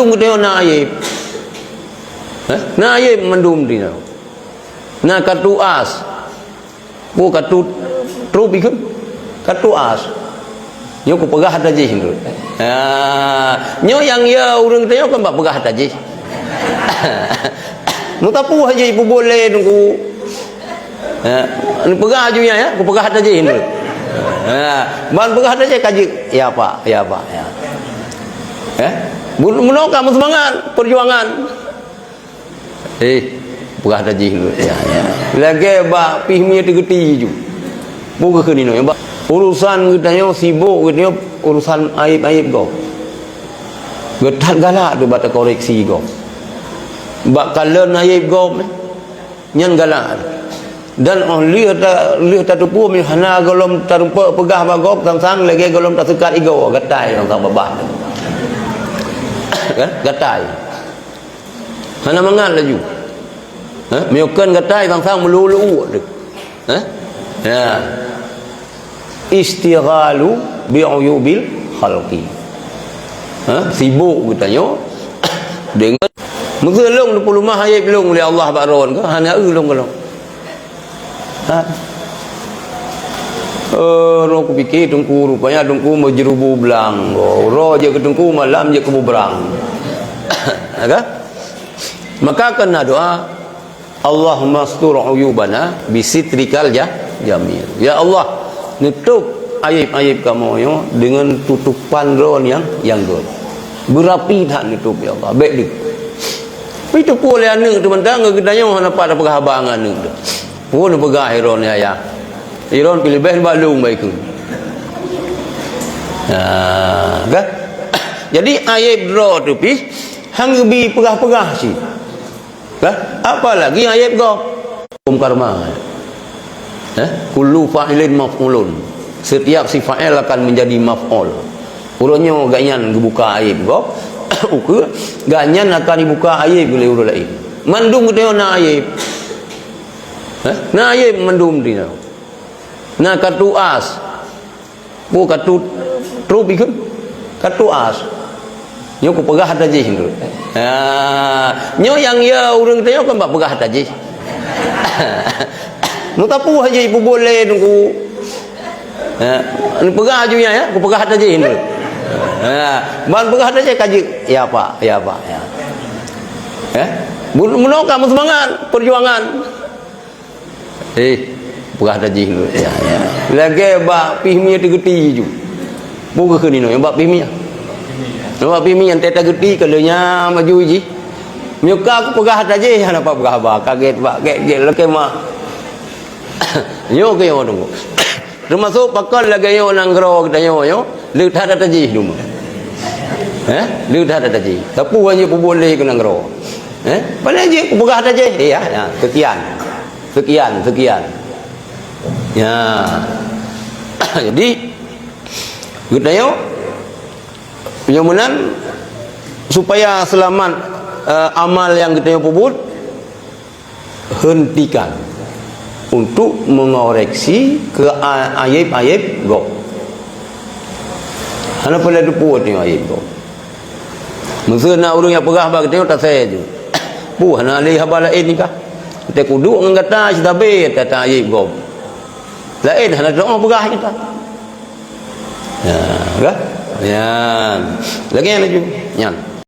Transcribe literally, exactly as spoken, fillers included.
Mandum geutanyoe na aib. Hah? Na aib mandum di nyoe. Na katu as. Peue katu trup ikheun? Katu as. Nyoe kupeugah ata jih nyoe. Ha, nyoe nyang ya ureuëng geutanyoe kan bak peugah ata jih. Meutapeue hana jipeubuet lé teungku. Ha, neupeugah aju nyan ya, kupeugah ata jih nyoe. Ha, ban peugah ata jih ka jeuet, ya Pak, ya Pak, ya. Eh? Bunoe ka meuseumangat peujuangan. Eh, peugah ata jih nyoe. Ya, ya. Lagée bak pih mi teugeuti ju. Peue kheun inoe, bak urusan geutanyoe sibok geutanyoe urusan aib-aib gob. Geutat galak tu bak takoreksi gob. Bak kalon aib gob, nyan galak. Dan óh lheueh ta-, lheueh tateupeue meuhana gohlom tarumpok peugah bak gob, sang-sang lagée gohlom taseukat igoe, gatai sang-sang babah. Kan? Gatai. Hana mangat laju. Ha? Meunyoe kon gatai sang-sang meulu-ulu tu. Ha? Ya. Istighalu bi uyubil khalqi. Ha? Sibok geutanyoe dengan meuseu lôn teupeuleumah aib lôn lé Allah bak droe kah? Hana eu lôn gohlom. Ha? Eh, roh kupike teungku, rupanya teungku meujerubu blang. Oh, roh jeuet keu teungku, malam jeuet keu bubrang. Ya kan? Maka kena doa, "Allahumma astur uyubana bisitrikal ja-, jamil." Ya Allah, nutup aib-aib kamoe nyoe dengan tutupan droe nyang, nyang göt. Beurapi that nutup, ya Allah. Bék di. Tapi teupeu lé aneuëk tu mantong geutanyoe hana pat peugah haba ngon aneuëk tu. Pun peugah iron ya, ya. Iron pih leubeh bak lôn baik tu. Ha, kan? Jadi aib droe tu pih hang geubi peugah-peugah cit. Kan? Apalagi aib gob. Hukum karma. Eh? Kullu fa'ilin maf'ulun. Setiap si fa'il akan menjadi maf'ul. Uroe nyoe gobnyan geubuka aib gob, ukeue, gobnyan akan dibuka aib lé ureuëng laén. Mandum geutanyoe na aib. Eh? Na aib mandum di nyoe. Na katu as. Peue katu trup ikheun? Katu as. Nyoe kupeugah ata jih nyoe. Ha, nyoe nyang ya ureuëng geutanyoe kan bak peugah ata jih. Meutapeue hana jipeubuet lé teungku. Ha, neupeugah aju nyan ya, kupeugah ata jih nyoe. Ha, ban peugah ata jih ka jeuet, ya Pak, ya Pak, ya. Eh? Bunoe ka meuseumangat peujuangan. Eh, peugah ata jih nyoe. Ya, ya. Lagée bak pih mi teugeuti ju. Peue kheun inoe, bak pih mi. Bak pih mi nyang teuta geuti ka lheueh nyan maju jih. Meunyoe ka kupeugah ata jih, hana pat peugah haba, kaget bak, kaget lakée mak. Nyoe keu nyoe teungku. Teumasok pakon lagée nyoe nanggroe geutanyoe nyoe, le that ata jih dum. Eh? Le that ata jih. Tapi wan jih peubuet lé keu nanggroe. Eh? Paléng jih kupeugah ata jih. Ya, ya, sekian. Sekian, sekian. Ya. Jadi geutanyoe nyoe meunan supaya seulamat, eh, amal nyang geutanyoe peubuet, hentikan untuk mengoreksi ke a-, aib-aib gob. Hana peureulée teupeu tanyoe aib gob. Meuseu na ureuëng nyang peugah bak geutanyoe tasée ju. Peue hana lé haba laén nikah. Teuka kuduek ngon gata sitabé tata aib gob. Laén hana teuong peugah gata. Ya, kan? Ya. Lagée nyan laju. Nyan.